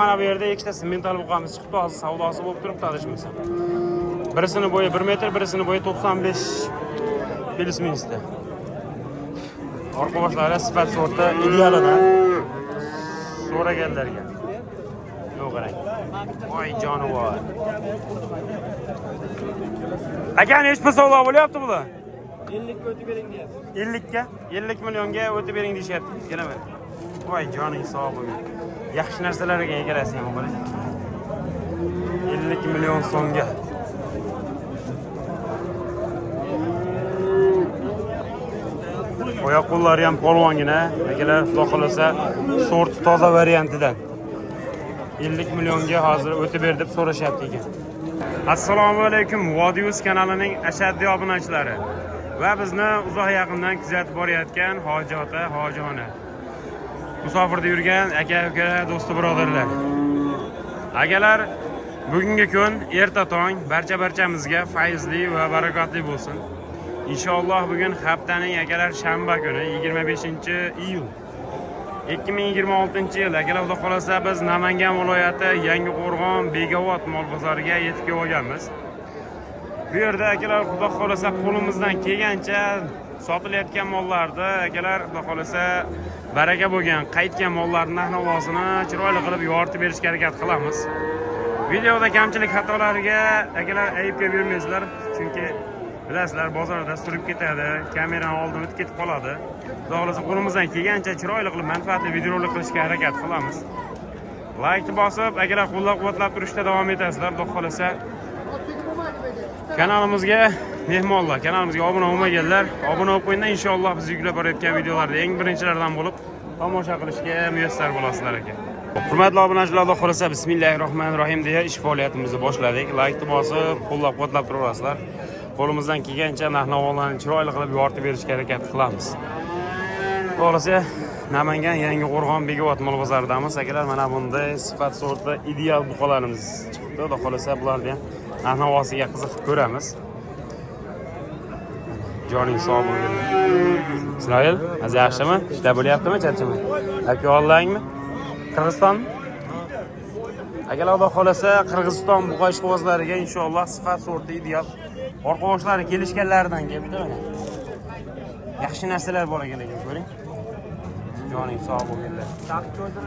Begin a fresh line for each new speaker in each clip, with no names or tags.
Mana bu yerda ikkita simmental buqamiz chiqibdi, hozir savdosi bo'lib turibdi adashmasam. Birisini bo'yi 1 metr, birisini bo'yi 95 плюс минус da. Orqa boshlari sifat sorti idealidan so'raganlarga. Yo'q, qarang. Voy jonivor. Aka, nechi pul savdo bo'lyapti bular?
50 ga o'tib bering deyapti.
50 ga, 50 millionga o'tib bering deyishyapti. Kelaman. Voy joning sog' bo'lgin. Yaxshi narsalar ekan ikkalasi ham, qarang. 50 million so'mga. Oyoq qo'llari ham polvongina. Akalar, xudo xolasa sort toza variantidan. 50 millionga hozir o'tib ber deb so'rashyapti ekan. Assalomu alaykum Vodius kanalining ashaddiy obunachilari va bizni uzoq yaqindan kuzatib borayotgan hoji ota, hoji ona. Musofirda yurgan aka ukalar, do'sti birodarlar. Akalar, bugungi kun erta tong barcha barchamizga fayzli va barakotli bo'lsin. Inshaalloh bugun haftaning akalar shanba kuni 25-iyul 2026-yil. Akalar, xudo xolasa biz Namangan viloyati Yangiqo'rg'on Begobod mol bozoriga yetib kelganmiz. Bu yerda akalar, xudo xolasa qo'limizdan kelgancha sotilayotgan mollarni akalar, xudo xolasa baraka bo'lgan, qaytgan mollarni narx-navosini chiroyli qilib yoritib berishga harakat qilamiz. Videoda kamchilik xatolarga akalar aybga bermaysizlar, chunki bilasizlar bozorda surib ketadi, kamerani oldin o'tib ketib qoladi. Xudo xolasa qo'limizdan kelgancha chiroyli qilib manfaatli videorolik qilishga harakat qilamiz. Laykni bosib, akalar qo'llab-quvvatlab turishda davom etasizlar. Xudo xolasa kanalimizga mehmonlar, kanalimizga obuna bo'lmaganlar obuna bo'lib qo'yinglar. Inshaalloh biz yuklab borayotgan videolarda eng birinchilardan bo'lib tomosha qilishga muyassar bo'lasizlar aka. Hurmatli obunachilar, Alloh xolasa bismillahir rohmanir rohim deya ish faoliyatimizni boshladik. Laykni bosib, qo'llab-quvvatlab turaverasizlar. Qo'limizdan kelgancha narx-navolarni chiroyli qilib yoritib berishga harakat qilamiz. To'g'risi, Namangan Yangiqo'rg'on Begobod mol bozoridamiz. Akalar, mana bunday sifat sorti ideal buqalarimiz chiqibdi. Xudo xolasa bularni ham narx-navosiga qiziqib ko'ramiz. Joning sog' bo'lgin. Isroil, az yaxshimi? Ishlar bo'lyaptimi, charchamay? Aka oldingmi? Qirg'izistonmi? Akalar, Xudo xolasa Qirg'iziston buqa ishqibozlariga inshaalloh sifat sorti ideal orqa boshlari kelishganlaridan kelibdi mana. Yaxshi narsalar bor ekan lekin ko'ring. Joning sog' bo'lginlar.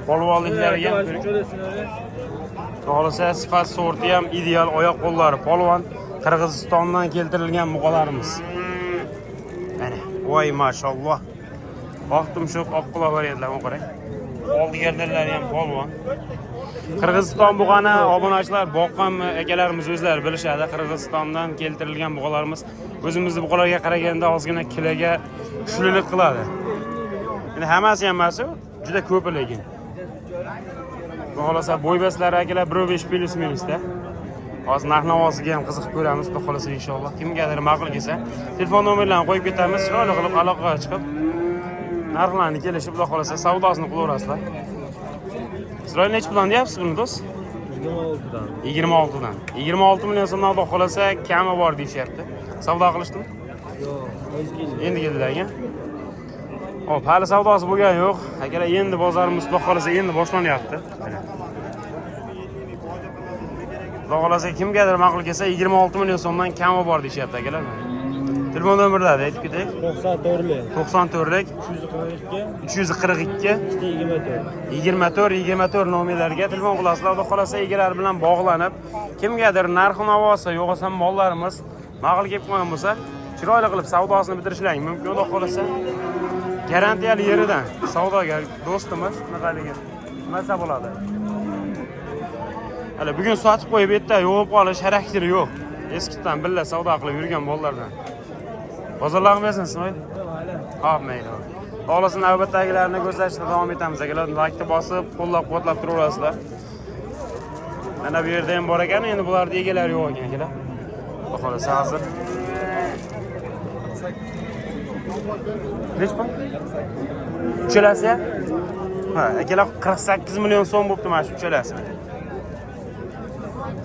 Polvonliklariga ham ko'ring. Xudo xolasa sifat sorti ham ideal, oyoq qo'llari polvon, Qirg'izistondan keltirilgan buqalarimiz. Mana, voy mashalloh. Oq tumshuq, oq quloq variantlar qarang. Oldi gardanlari ham polvon. Qirg'iziston buqani obunachilar boqqan akalarimiz o'zlari bilishadi. Qirg'izistondan keltirilgan buqalarimiz o'zimizni buqalarga qaraganda ozgina kilaga kuchlilik qiladi. Endi hammasi ham emas, juda ko'pi lekin. Xudo xolasa bo'ybaslari akalar 1.5 плюс минус da. Hozir narx-navosiga ham qiziqib ko'ramiz, xudo xolasa inshaalloh. Kimgadir ma'qul kelsa, telefon nomerlarini qo'yib ketamiz, chiroyli qilib aloqaga chiqib, narxlarni kelishib, xudo xolasa savdosini qilaverasizlar. Isroil, nechi puldan deyapsiz buni, do'st?
26dan.
26 dan. 26 million so'mdan xudo xolasa kami bor deyishyapti. Savdo qilishdimi?
Yo'q, o'zi keldi.
Endi keldilar ekan. Hop, hali savdosi bo'lgani yo'q. Akalar, endi bozorimiz xudo xolasa endi boshlanyapti. Xudo xolasa kimgadir ma'qul kelsa 26 million so'mdan kami bor deyishyapti akalar. Telefon nomerlarini aytib ketaylik.
94lik.
94lik
342
342
24.
24 24 nomerlarga telefon qilasizlar. Xudo xolasa egalari bilan bog'lanib, kimgadir narxi navosi yo'q mollarimiz ma'qul kelib qolgan bo'lsa, chiroyli qilib savdosini bitirishlaring mumkin. Xudo xolasa garantiyali yeridan savdogar do'stimiz shunaqaligi nima desa bo'ladi. Hali bugun sotib qo'yib erta yo'qolib qolish xarakteri yo'q. Eskitdan billa savdo qilib yurgan bolalardan. Bozorlarni bersin, Ismoil. Hop, mayli. Xohlasa navbatdagilarni ko'rsatishda davom etamiz. Akalar, laykni bosib, qo'llab-quvvatlab turaverasizlar. Mana bu yerda ham bor ekan, endi bularning egalari yo'q ekan, akalar. Xudo xolasa hozir. Nechi pul? Uchalasi? Ha, akalar 48 million so'm bo'pti mana shu uchalasi.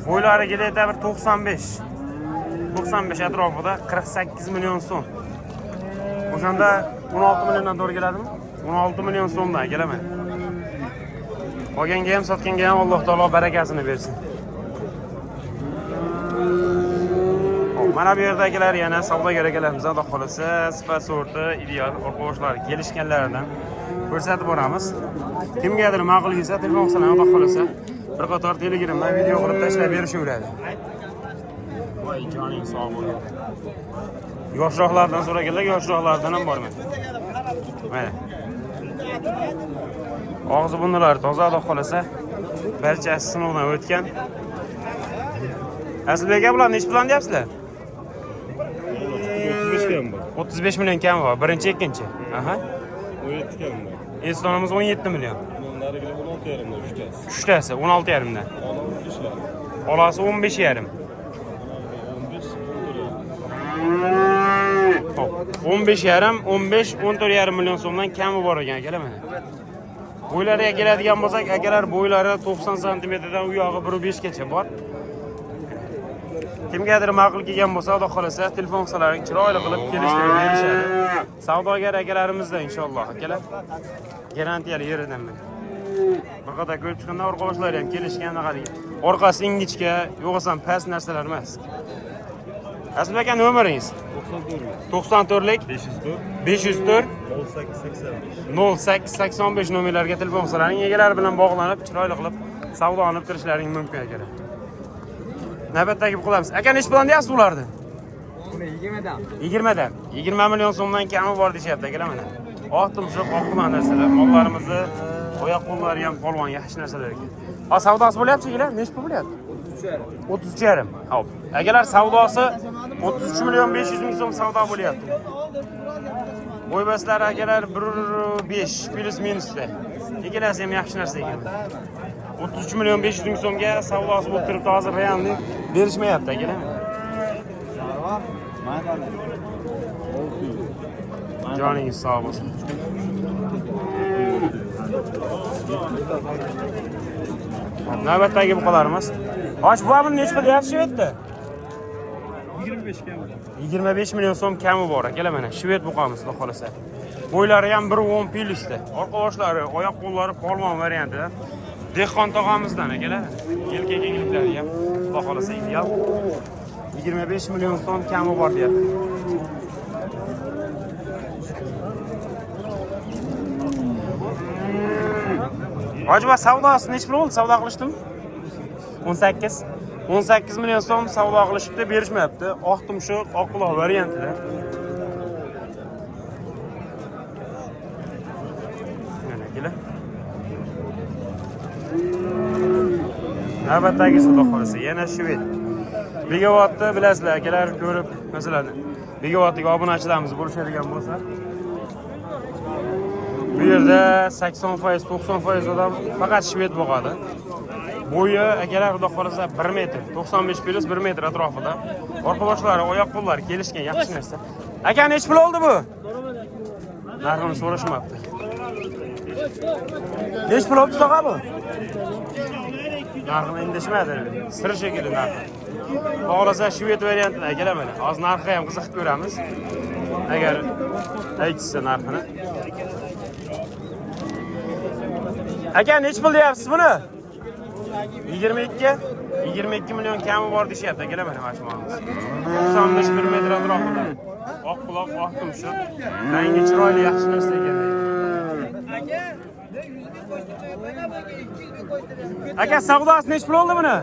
Bo'ylari где-то bir 95. 95 atrofida 48 million so'm. O'shanda 16 milliondan to'g'ri keladimi? 16 million so'mdan kelaman. Olganga ham, sotganga ham Alloh taolo barakasini bersin. Hop, mana bu yerdagilar yana savdogar akalarimiz, Xudo xolasa sifat sorti ideal orqa kelishganlaridan ko'rsatib boramiz. Kimgadir ma'qul kelsa, telefon qilsalar, Xudo xolasa bir qator Telegramdan video qilib tashlab berishaveradi. Voy, joning sog' bo'lsin. Yoshroqlardan so'raganlar, yoshroqlardan ham bormi? Mana. Og'zi burnilari toza, Xudo xolasa barchasi sinovdan o'tgan. Asilbek aka, bular nechi puldan deyapsizlar?
35 kam bor.
35 million kam bor. Birinchi, ikkinchi. Aha.
17 kam bor.
Estonimiz 17 million.
Narigilar 16,5 dan uchtasi.
Uchtasi 16,5 dan.
Ola 15lar.
Olasi 15,5.
15, 14,5.
Xo'p, 15,5, 15, 14,5 million so'mdan kami bor ekan akalar mana. Bo'ylariga keladigan bo'lsak, akalar bo'ylari 90 santimetrdan u yog'i 1.5 gacha bor. Kimgadir ma'qul kelgan bo'lsa, Xudo xolasa telefon qilsalaring chiroyli qilib kelishtirib berishadi. Savdogar akalarimizdan inshaalloh akalar. Garantiyali yeridan mana. Bir qator ko'rib chiqqanda orqa boshlari ham kelishgan haligi. Orqasi ingichka, yo'g'asam past narsalar emas. Asilbek aka, nomeringiz?
94.
94lik
504
504
0885.
0885 nomerlarga telefon qilsalaring egalari bilan bog'lanib, chiroyli qilib savdo olib kirishlaring mumkin akalar. Navbatdagi qilamiz. Aka, nechi puldan deyapsiz ularni?
Buni 20 dan.
20 dan. 20 million so'mdan kami bor deyishyapti akalar mana. Oq tumshuq, oq quloq narsalar. Mollarimizni oyoq qo'llari ham polvon, yaxshi narsalar ekan. Ha, savdosi bo'lyapti akalar? Nechi pul bo'lyapti? 33,5. Hop. Akalar, savdosi 33 million 500 ming so'm savdo bo'lyapti. Bo'ybaslari akalar 1.5 plus minusda. Ikkalasi ham yaxshi narsa ekan. 33 million 500 ming so'mga savdosi bo'lib turibdi, hozir realni berishmayapti akalar. Joningiz sog' bo'lsin. Navbatdagi buqalarimiz. Xo'sh, bu buni nechi pul deyapsiz shvedda?
25 kam bor.
25 million so'm kami bor akalar mana. Shved buqamiz, xudo xolasa. Bo'ylari ham 1.10 plusda. Orqa boshlari, oyoq qo'llari polvon variantida. Dehqon tog'amizdan akalar. Yelka kengliklari ham xudo xolasa ideal. 25 million so'm kami bor deyapti. Hojiba, savdosi nechi pul bo'ldi? Savdo qilishdimi? 18. 18 million so'm savdo qilishibdi, berishmayapti. Oq tumshuq, oq quloq variantida. Mana akalar. Navbatdagi xudo xolasa yana shved. Begovatni bilasizlar akalar, ko'rib, masalan, Begovatdagi obunachilarimiz bo'lishadigan bo'lsa, bu yerda 80%, 90% odam faqat shved boqadi. Bo'yi akalar xudo xolasa 1 metr, 95 plus 1 metr atrofida. Orqa boshlari, oyoq qo'llari kelishgan, yaxshi narsa. Aka, nechi pul oldi bu? Narxini so'rashmabdi. Nechi pul oldi tog'a bu? Narxini indashmadi. Sir shekilli narxi. Xohlasa shved variantini akalar mana. Hozir narxi ham qiziqib ko'ramiz. Agar aytishsa narxini. Aka, nechi pul deyapsiz buni? 22. 22 million kami bor deyishyapti akalar mana mana shu molimiz. 95 1 metr atrofida. Oq quloq, oq tumshuq. Rangi chiroyli, yaxshi narsa ekan. Aka, savdosi nechi pul oldi buni?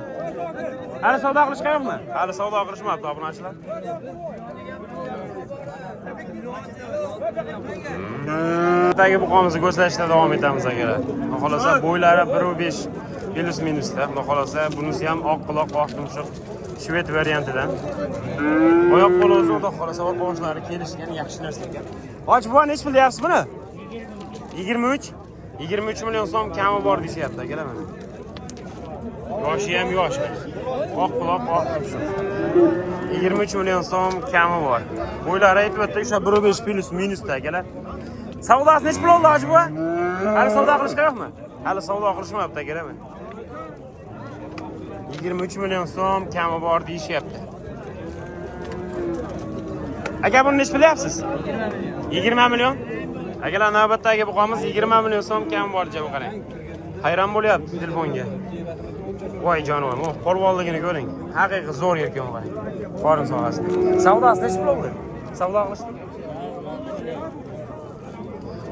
Hali savdo qilishga yo'qmi? Hali savdo qilishmabdi obunachilar. Tagi buqamizni ko'rsatishda davom etamiz akalar. Xudo xolasa bo'ylari 1.5 plus minusda. Xudo xolasa bunisi ham oq quloq, oq tumshuq shved variantidan. Oyoq qo'li o'zi xudo xolasa orqa boshlari kelishgan, yaxshi narsa ekan. Hoji buva, nechi pul deyapsiz buni? 23. 23 million so'm kami bor deyishyapti akalar mana. Yoshi ham yosh. Oq quloq, oq tumshuq. 23 million so'm kami bor. Bo'ylari aytib o'tdik, o'sha 1.5 plus minusda akalar. Savdosi nechi pul oldi hoji buva? Hali savdo qilishga yo'qmi? Hali savdo qilishmabdi akalar mana. 23 million so'm kami bor deyishyapti. Aka, buni nechi pul deyapsiz? 20 million. Akalar, navbatdagi buqamiz 20 million so'm kami bor, javob qarang. Hayron bo'lyapti telefonga. Voy jonim, o polvonligini ko'ring. Haqiqiy zo'r ekan qarang. Qorin sohasida. Savdosi nechi pul bo'ldi? Savdo qilishdi.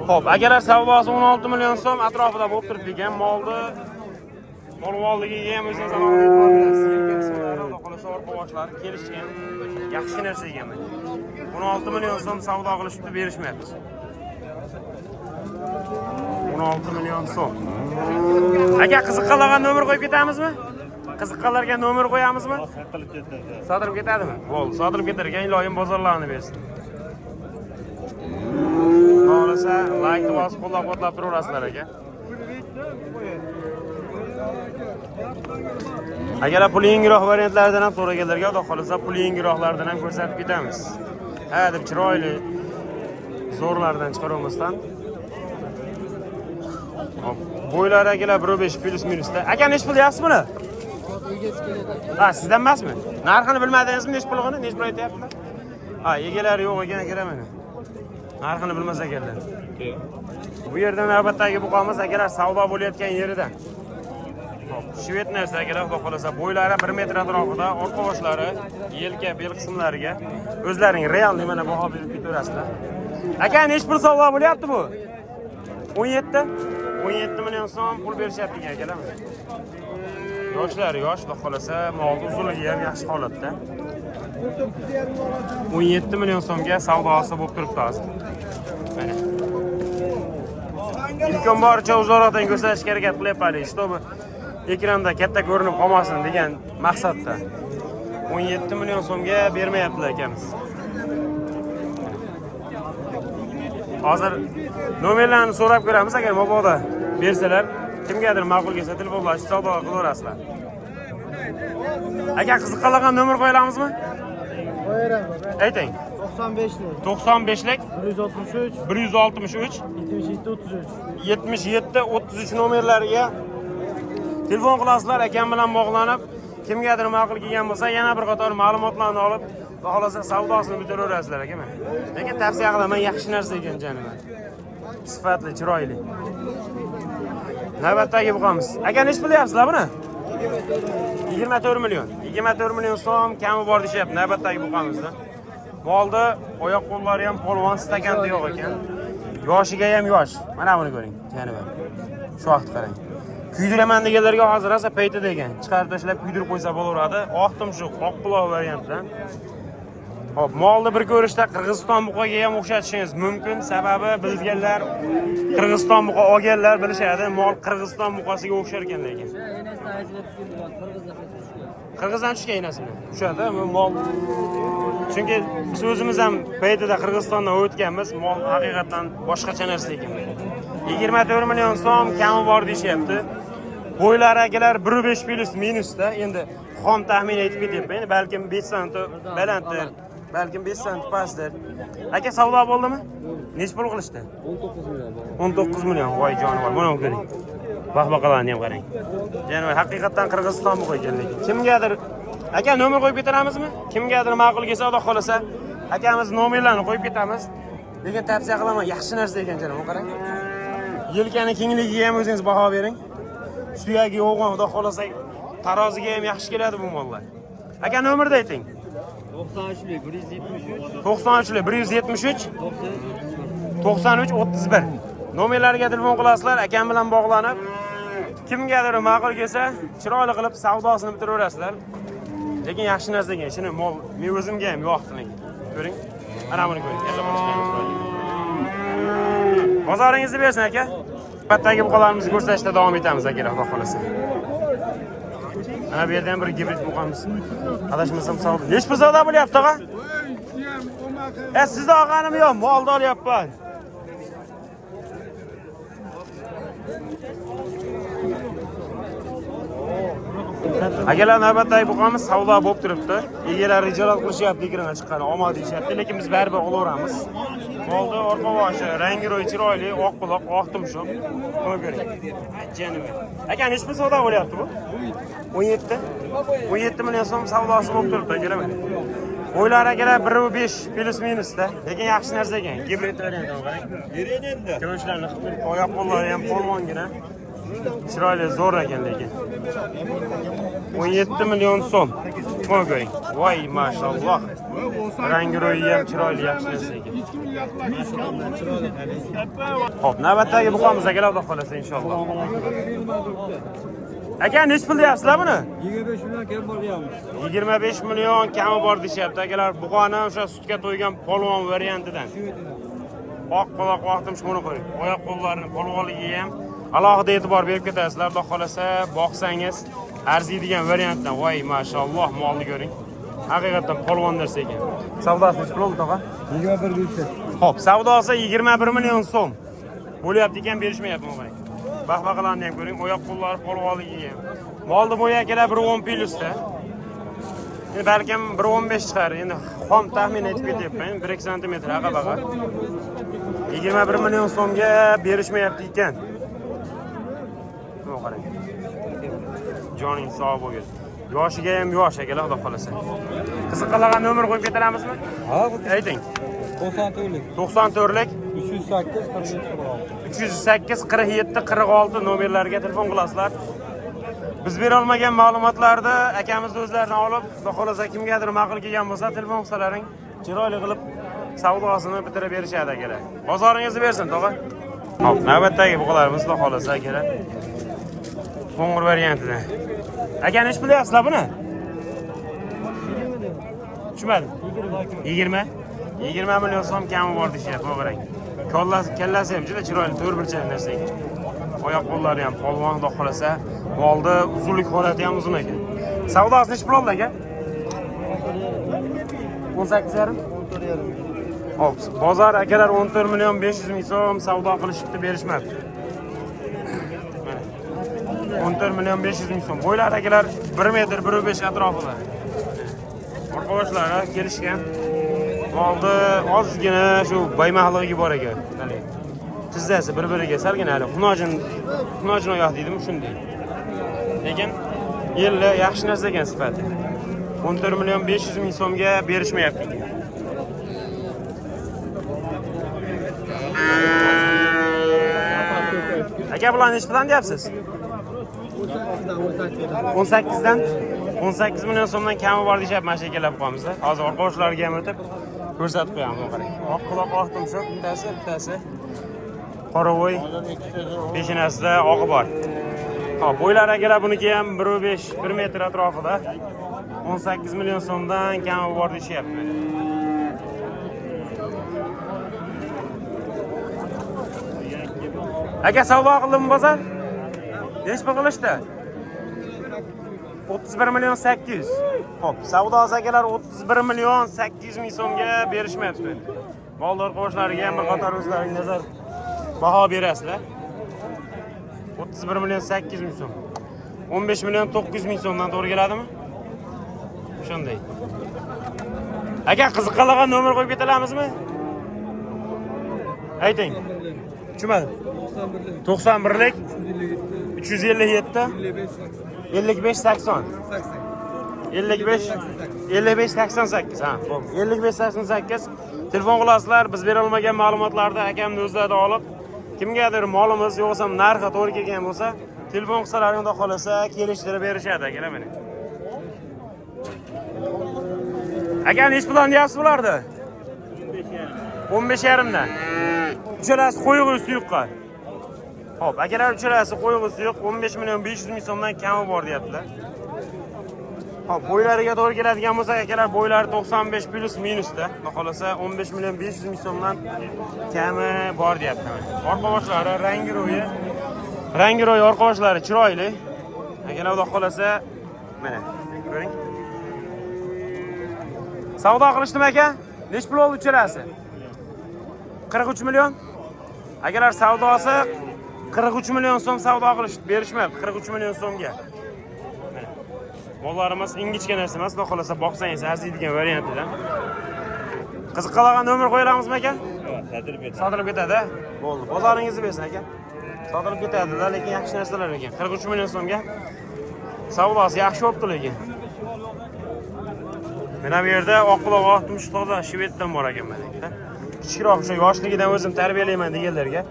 Xo'p, akalar savdosi 16 million so'm atrofida bo'lib turibdi ekan. Molni polvonligiga ham o'zingiz alohida e'tibor berasiz. Yelka qismlari, xudo xohlasa orqa boshlari kelishgan. Yaxshi narsa ekan mana. 16 million so'm savdo qilishibdi, berishmayapti. 16 million so'm. Aka, qiziqqanlarga nomer qo'yib ketamizmi? Qiziqqanlarga nomer qo'yamizmi?
Sotilib ketadi.
Sotilib ketadimi? Bo'ldi, sotilib ketar ekan, iloyim bozorlarni bersin. Xohlasa like bosib qo'llab-quvvatlab turaverasizlar aka. Akalar puli yengilroq variantlardan ham so'raganlarga xudo xohlasa puli yengilroqlardan ham ko'rsatib ketamiz. Ha deb chiroyli zo'rlardan chiqarolmasdan. Hop, bo'ylari akalar 1.5 plus minusda. Aka, nechi pul deyapsiz buni? Ha, sizdan emasmi? Narxini bilmadingizmi, nechi pulligini? Nechi pul aytyaptilar? Ha, egalari yo'q ekan akalar mana. Narxini bilmas ekanlar. Bu yerda navbatdagi buqamiz akalar savdo bo'layotgan yeridan. Hop, shved narsa akalar, xudo xohlasa bo'ylari 1 metr atrofida, orqa boshlari, yelka, bel qismlariga o'zlaring realniy mana baho berib ketaverasizlar. Aka, nechi pul savdo bo'lyapti bu? 17? 17 million so'm pul berishyapti ekan akalar. Yoshlari yosh, xudo xohlasa molni uzunligi ham yaxshi holatda. 17 million so'mga savdosi bo'lib turibdi hozir. Mana. Imkon boricha uzoqroqdan ko'rsatishga harakat qilyapman, чтобы ekranda katta ko'rinib qolmasin degan maqsadda. 17 million so'mga bermayaptilar akamiz. Hozir nomerlarni so'rab ko'ramiz, agar mabodo bersalar, kimgadir ma'qul kelsa telefonlashib savdo qilaverasizlar. Aka, qiziqqanlarga nomer qo'ya olamizmi?
Qo'yaveramiz.
Ayting.
95lik
95lik
163
163
77 33.
77 33 nomerlariga telefon qilasizlar, akam bilan bog'lanib, kimgadir ma'qul kelgan bo'lsa, yana bir qator ma'lumotlarni olib, xudo xohlasa savdosini bitiraverasizlar aka. Lekin tavsiya qilaman, yaxshi narsa ekan jonim. Sifatli, chiroyli. Navbatdagi buqamiz. Aka, nechi pul deyapsizlar buni? 24 million. 24 million so'm kami bor deyishyapti navbatdagi buqamizda. Molni oyoq qo'llari ham polvon stakanda yo'q ekan. Yoshiga ham yosh. Mana buni ko'ring, janivar. Shu vaqt qarang. Kuydiraman deganlarga hozir rosa paytida ekan. Chiqarib tashlab kuydirib qo'ysa bo'laveradi. Oq tumshuq, oq quloq variantdan. Hop, molni bir ko'rishda Qirg'iziston buqaga ham o'xshatishingiz mumkin. Sababi bilganlar, Qirg'iziston buqa olganlar bilishadi, mol Qirg'iziston buqasiga o'xshar ekan lekin. Qirg'izdan tushgan enasini. Tushadi bu mol. Chunki biz o'zimiz ham paytida Qirg'izistondan o'tganmiz. Mol haqiqatan boshqacha narsa ekan. 24 million so'm kami bor deyishyapti. Bo'ylari akalar 1.5 plus minusda. Endi xom taxmin aytib ketyapman. Endi balkim 5 santi balanddir, balkim 5 santi pastdir. Aka, savdo bo'ldimi? Nechi pul qilishdi?
19 million.
19 million. Voy jonivor, mana buni ko'ring. Baqbaqalarni ham qarang. Jonivor haqiqatan Qirg'iziston bu ekan lekin. Kimgadir aka nomer qo'yib ketaramizmi? Kimgadir ma'qul kelsa, xudo xohlasa akamiz nomerlarini qo'yib ketamiz. Lekin tavsiya qilaman, yaxshi narsa ekan jonim, qarang. Yelkani kengligiga ham o'zingiz baho bering. Suyagi yo'g'on, xudo xohlasa taroziga ham yaxshi keladi bu mollar. Aka, nomerni ayting.
93lik 173
93lik 173
93
93 31. Nomerlarga telefon qilasizlar, akam bilan bog'lanib, kimgadir ma'qul kelsa, chiroyli qilib savdosini bitiraverasizlar. Lekin yaxshi narsa ekan, shuni mol men o'zimga ham yoqdi lekin. Ko'ring. Mana buni ko'ring, kalla boshqa. Bozoringizni bersin aka. Navbatdagi buqalarimizni ko'rsatishda davom etamiz akalar, xudo xohlasa. Mana bu yerda ham bir gibrid buqamiz. Adashmasam savdo. Nechi pul savdo bo'lyapti og'a? Sizni og'anim yo'q, molni olyapman. Akalar, navbatdagi buqamiz savdo bo'lib turibdi. Egalari ijorat qilishyapti, ekranga chiqqan, omad deyishyapti, lekin biz baribir olaveramiz. Molni orqa boshi, rangi ro'yi chiroyli, oq quloq, oq tumshuq. Buni ko'ring. Janivar. Aka, nechi pul savdo bo'lyapti bu? 17. 17 million so'm savdosi bo'lib turibdi akalar. Bo'ylari akalar 1.5 plus minusda, lekin yaxshi narsa ekan. Gibrid variantini qarang. Ko'rishlarni qilib turibdi, oyoq qo'llari ham polvongina. Chiroyli, zo'r ekan lekin. 17 million so'm. Mana ko'ring. Voy, mashalloh. Rangi ro'yi ham chiroyli, yaxshi narsa ekan. Xo'p, navbatdagi buqamiz akalar, Xudo xolasa inshaalloh. Aka, nechi pul deyapsizlar buni?
25 million kam bor deyapmiz.
25 million kami bor deyishyapti akalar. Buqani o'sha sutga to'ygan polvon variantidan. Oq quloq vaqtim shuni qo'ying. Oyoq qo'llarini polvonligiga ham alohida e'tibor berib ketasizlar. Xudo xolasa boqsangiz arziydigan variantdan. Voy, mashalloh, molni ko'ring. Haqiqatan polvon narsa ekan. Savdosi nechi pul bo'ldi, tog'a?
21 500.
Xo'p, savdosi 21 million so'm. Bo'lyapti ekan, berishmayapti mo'g'ay. Baqbaqlarni ham ko'ring, oyoq qo'llari polvonligiga ham. Molni bo'yi akalar 1.10 plyusda. Endi balkim 1.15 chiqar. Endi xom taxmin aytib ketyapman. 1-2 santimetr aqa-baqa. 21 million so'mga berishmayapti ekan. Buni qarang. Joning sog' bo'lgin. Yoshiga ham yosh akalar, Xudo xolasa. Qiziqqanlarga nomer qo'yib ketaramizmi?
Ha,
Ayting.
94lik.
94lik
308 47 46.
308 47 46 nomerlariga telefon qilasizlar. Biz bera olmagan ma'lumotlarni akamiz o'zlaridan olib, Xudo xolasa kimgadir ma'qul kelgan bo'lsa, telefon qilsalaring, chiroyli qilib savdosini bitirib berishadi akalar. Bozoringizni bersin, tog'a. Hop, navbatdagi buqalarimiz Xudo xolasa akalar. Qo'ng'ir variantida. Aka, nechi pul deyapsizlar buni? Tushunmadim. 20. 20 million so'm kami bor deyishyapti, o'g'rang. Kallasi, kallasi ham juda chiroyli, to'rt burchak narsa ekan. Oyoq qo'llari ham polvon, Xudo xolasa. Molni uzunlik holati ham uzun ekan. Savdosi nechi pul oldi aka? 18,5. Hop, bozor akalar 14 million 500 ming so'm savdo qilishibdi, berishmabdi. Mana. 14 million 500 ming so'm. Bo'ylari akalar 1 metr 1.5 atrofida. Orqa boshlari kelishgan. Molni ozgina shu baymaqligi bor ekan. Haligi tizzasi bir-biriga salgina hali xunojin oyoq deydimi shunday. Lekin yilli yaxshi narsa ekan sifati. 14 million 500 ming so'mga berishmayapti ekan. Aka, bularni nechi puldan deyapsiz? 18 dan 18 million so'mdan kami bor deyishyapti mana shu akalar buqamizda. Hozir orqa boshlariga ham o'tib ko'rsatib qo'yamiz, qarang. Oq quloq oq tumshuq bittasi, bittasi qoravoy peshanasida og'i bor. Xo'p, bo'ylari akalar buniki ham 1.5, 1 metr atrofida. 18 million so'mdan kami bor deyishyapti. Aka, savdo qildimi bozor? Nechi pul qilishdi? 31 million 800. Xo'p, savdosi akalar 31 million 800 ming so'mga berishmayapti. Moldor qo'shlariga ham bir qator o'zlaring nazar baho berasizlar. 31 million 800 ming so'm. 15 million 900 ming so'mdan to'g'ri keladimi? Shunday. Aka, qiziqqanlarga nomer qo'yib ketalamizmi? Ayting. Tushunmadim. 91lik 357 55 80 55 55 88. Ha, bo'ldi. 55 88 telefon qilasizlar. Biz bera olmagan ma'lumotlarni akamni o'zlaridan olib, kimgadir molimiz yo'qsa narxi to'g'ri kelgan bo'lsa, telefon qilsalaring Xudo xolasa kelishtirib berishadi akalar mana. Aka, nechi puldan deyapsiz bularni? 15,5 dan. Uchalasi qo'yig'i suyuqqa. Xo'p, akalar uchalasi qo'yig'i suyuq 15 million 500 ming so'mdan kami bor deyaptilar. Xo'p, bo'ylariga to'g'ri keladigan bo'lsa, akalar bo'ylari 95 plus minusda. Xudo xolasa 15 million 500 ming so'mdan kami bor deyaptilar. Orqa boshlari rangi ro'yi. Rangi ro'yi orqa boshlari chiroyli. Akalar Xudo xolasa mana ko'ring. Savdo qilishdimi aka? Nechi pul oldi uchalasi? 43 million. Akalar savdosi 43 million so'm savdo qilish berishmayapti 43 million so'mga. Mana. Mollarimiz ingichka narsa emas, Xudo xolasa boqsangiz arziydigan variantidan. Qiziqqanlarga nomer qo'yalamizmi aka?
Sotilib ketadi.
Sotilib ketadi. Bo'ldi. Bozoringizni bersin aka. Sotilib ketadi-da, lekin yaxshi narsalar ekan. 43 million so'mga savdosi yaxshi bo'libdi lekin. Mana bu yerda oq quloq oq tumshuq toza shveddan bor ekan mana aka. Kichikroq o'sha yoshligidan o'zim tarbiyalayman deganlarga.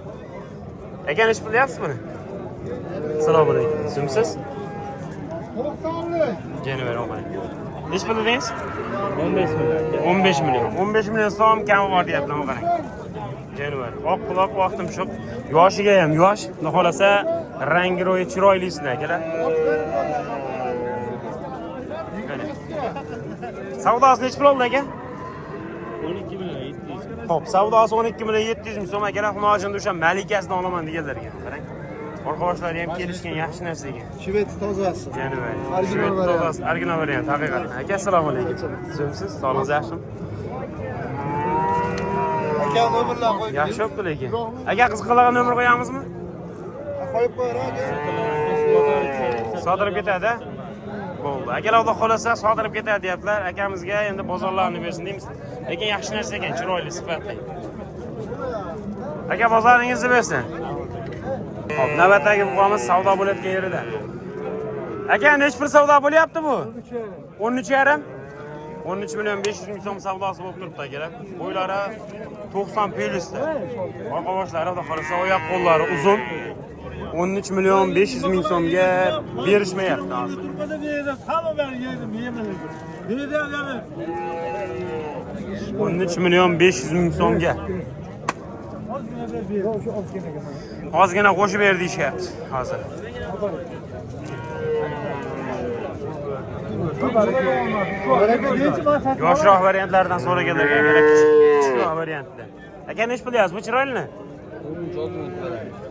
Aka, nechi pul deyapsiz buni? Assalomu alaykum. Kimsiz? Janivar o'g'lim. Nechi pul dedingiz?
15 million.
15 million. 15 million so'm kami bor deyaptilar, qarang. Janivar. Oq quloq, oq tumshuq. Yoshiga ham yosh. Xudo xolasa rangi ro'yi chiroylisini akalar. Mana. Savdosi nechi pul oldi aka?
12 million 700.
Xo'p, savdosi 12 million 700 ming so'm akalar. Xunojinda o'sha malikasini olaman deganlar ekan. Qarang. Orqa boshlari ham kelishgan yaxshi narsa ekan.
Shved tozasi.
Janivar.
Original
Shved
variant.
tozasi, original variant haqiqatan. Aka, assalomu alaykum. Tuzukmisiz? Sog'lig'ingiz yaxshimi?
Aka nomerlar qo'yib.
Yaxshi bo'pti lekin. Aka, qiziqqanlarga nomer qo'yamizmi?
Qo'yib qo'yar aka.
Sotilib ketadi. Bo'ldi. Akalar, xudo xolasa sotilib ketadi deyaptilar. Akamizga endi bozorlarni bersin deymiz. Lekin yaxshi narsa ekan, chiroyli, sifatli. Aka, bozoringizni bersin. Xo'p, navbatdagi buqamiz savdo bo'layotgan yerida. Aka, nechi pul savdo bo'lyapti bu? 13,5. 13 million 500 ming so'm savdosi bo'lib turibdi akalar. Bo'ylari 90 plyusda. Orqa boshlari, xudo xolasa, oyoq qo'llari uzun. 13 million 500 ming so'mga berishmayapti hozir.
Turpada bir yerda hamma beri yedim, yemedim. Bir yerda yani.
13 million 500 ming so'mga.
Ozgina bir ber. O'sha ozgina.
Ozgina qo'shib ber deyishyapti hozir. Yoshroq variantlardan so'raganlarga akalar, kichikroq variantda. Aka, nechi pul deyapsiz bu chiroylini?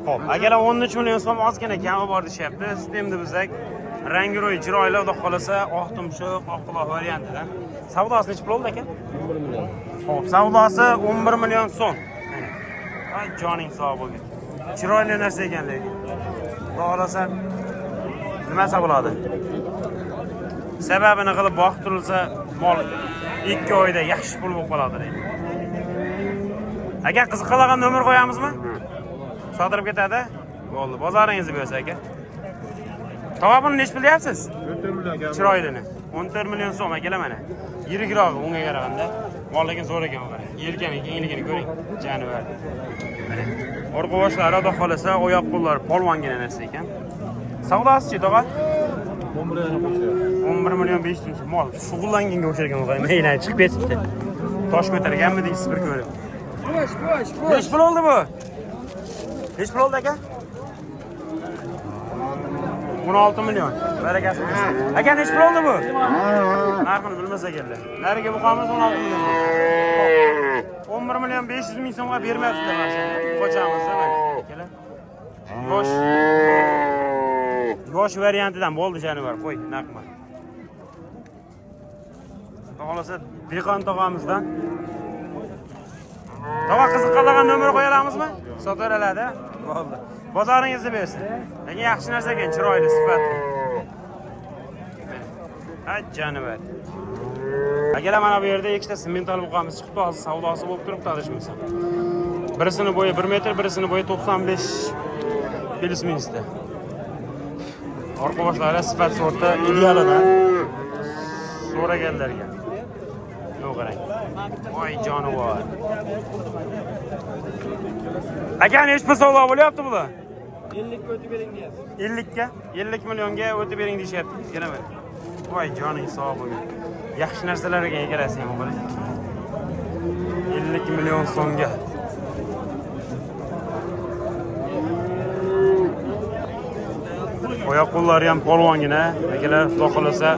Xo'p, akalar 13 million so'm ozgina kami bor deyishyapti. Sistemni bilsak, rangi ro'yi chiroyli, xudo xolasa, oq tumshuq, oq quloq variantidan. Savdosi nechi pul bo'ldi aka?
11 million.
Xo'p, savdosi 11 million so'm. Mana. Ay, joning sog' bo'lgin. Chiroyli narsa ekan lekin. Xudo xolasa nimasi bo'ladi? Sababini qilib boqib turilsa, mol 2 oyda yaxshi pul bo'lib qoladi lekin. Aka, qiziqqanlarga nomer qo'yamizmi? Sotilib ketadi? Bo'ldi. Bozoringizni bersa aka. Tog'a, buni nechi pul deyapsiz? Chiroylini. 14 million so'm akalar mana. Yirikrog'i unga qaraganda. Mol lekin zo'r ekan, qarang. Yelkani kengligini ko'ring. Janivar. Mana. Orqa boshlari, xudo xolasa, oyoq qo'llari polvongina narsa ekan. Savdosichi tog'a? 11 million 500 ming so'm. Mol shug'ullanganga o'xshar ekan, qarang. Mayli, chiqib ketibdi. Tosh ko'targanmi deysiz bir ko'rib. Nechi pul oldi bu? Nechi pul oldi aka? 16 million. Barakasi bersin. Aka, nechi pul oldi bu? Narxini bilmas ekanlar. Nariga buqamiz 16 million. 11 million 500 ming so'mga bermayaptilar mana shuni. Qochamiz mana. Akalar. Yosh. Yosh variantidan bo'ldi jonivar. Qo'y, naqma. Xudo xolasa dehqon tog'amizdan. Tog'a, qiziqqanlarga nomer qo'ya olamizmi? Sotaveradi. Bo'ldi. Bozoringizni bersin. Lekin yaxshi narsa ekan, chiroyli, sifatli. Ha, jonivar. Akalar, mana bu yerda ikkita simmental buqamiz chiqibdi, hozir savdosi bo'lib turibdi adashmasam. Birisini bo'yi 1 metr, birisini bo'yi 95 плюс минус da. Orqa boshlari sifat sorti idealidan so'raganlarga. Yo'q, qarang. Voy jonivor. Aka, nechi pul savdo bo'lyapti bular?
50 ga o'tib bering deyapsiz.
50 ga, 50 millionga o'tib bering deyishyapti. Kelaman. Voy joning sog' bo'lgin. Yaxshi narsalar ekan ikkalasi ham, qarang. 50 million so'mga. Oyoq qo'llari ham polvongina. Akalar, xudo xolasa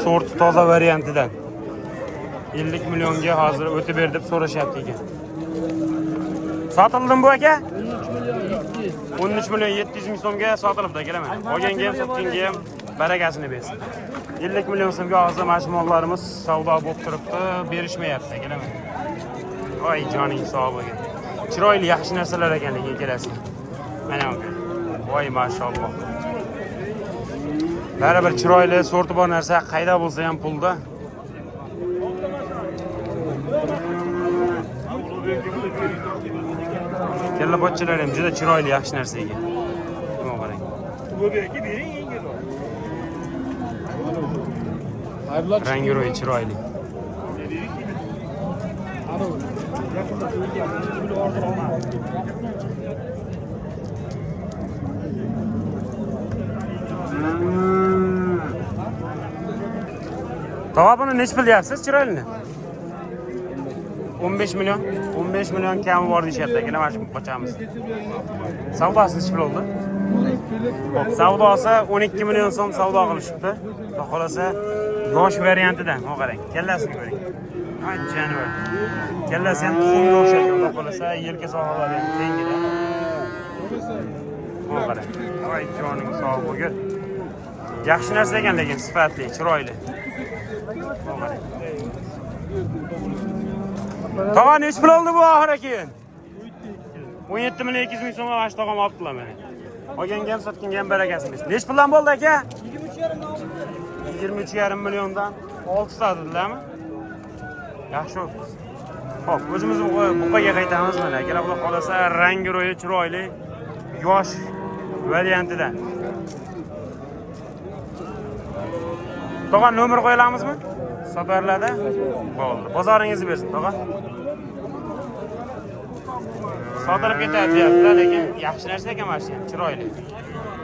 sort toza variantidan. 50 millionga hozir o'tib ber deb so'rashyapti ekan. Sotildimi bu aka? 13 million 700 ming so'mga sotilibdi akalar mana. Olganga ham, sotganga ham barakasini bersin. 50 million so'mga hozir mana shu mollarimiz savdo bo'lib turibdi, berishmayapti akalar mana. Voy joning sog' bo'lgin. Chiroyli yaxshi narsalar ekan lekin ikkalasi. Mana bu. Voy mashalloh. Baribir chiroyli sorti bor narsa qayda bo'lsa ham pulda. Kalla pochchalar ham juda chiroyli yaxshi narsa ekan. Nima qarang. Rangi ro'yi chiroyli. Tog'a, buni nechi pul deyapsiz chiroylini? 15 million. 15 million kami bor deyishyapti akalar, mana shu buqachamiz. Savdosi nechi pul bo'ldi? Xo'p, savdosi 12 million so'm savdo qilishibdi. Xudo xolasa yosh variantidan. Mana qarang, kallasini ko'ring. Ay jonivor. Kallasi ham tuxumga o'xshaydi, xudo xolasa yelka sohalari ham tengida. Mana qarang. Voy joning sog' bo'lgin. Yaxshi narsa ekan lekin sifatli, chiroyli. Mana qarang. Tog'a, nechi pul oldi bu oxiri keyin? 17 million 200 ming so'mga mana shu tog'am olibdilar mana. Olganga ham, sotganga ham barakasini bersin. Nechi puldan bo'ldi, aka? 23,5 milliondan 6 sotdilarmi? Yaxshi. Xo'p, o'zimiz buqaga qaytamiz mana. Akalar, xudo xolasa rangi ro'yi chiroyli, yosh variantidan. Tog'a, nomer qo'ya olamizmi? Sotarlarda? Bo'ldi. Bozoringizni bersin, tog'a. Sotilib ketadi deyaptilar, lekin yaxshi narsa ekan mana shu ham, chiroyli.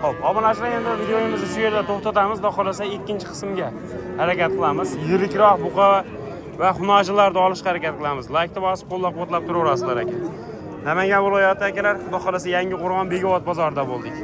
Xo'p, obunachilar, endi videomizni shu yerda to'xtatamiz. Xudo xolasa ikkinchi qismga harakat qilamiz. Yirikroq buqa va xunojilarni olishga harakat qilamiz. Laykni bosib, qo'llab-quvvatlab turaverasizlar aka. Namangan viloyati akalar, xudo xolasa Yangi Qo'rg'on Bekobod bozorida bo'ldik.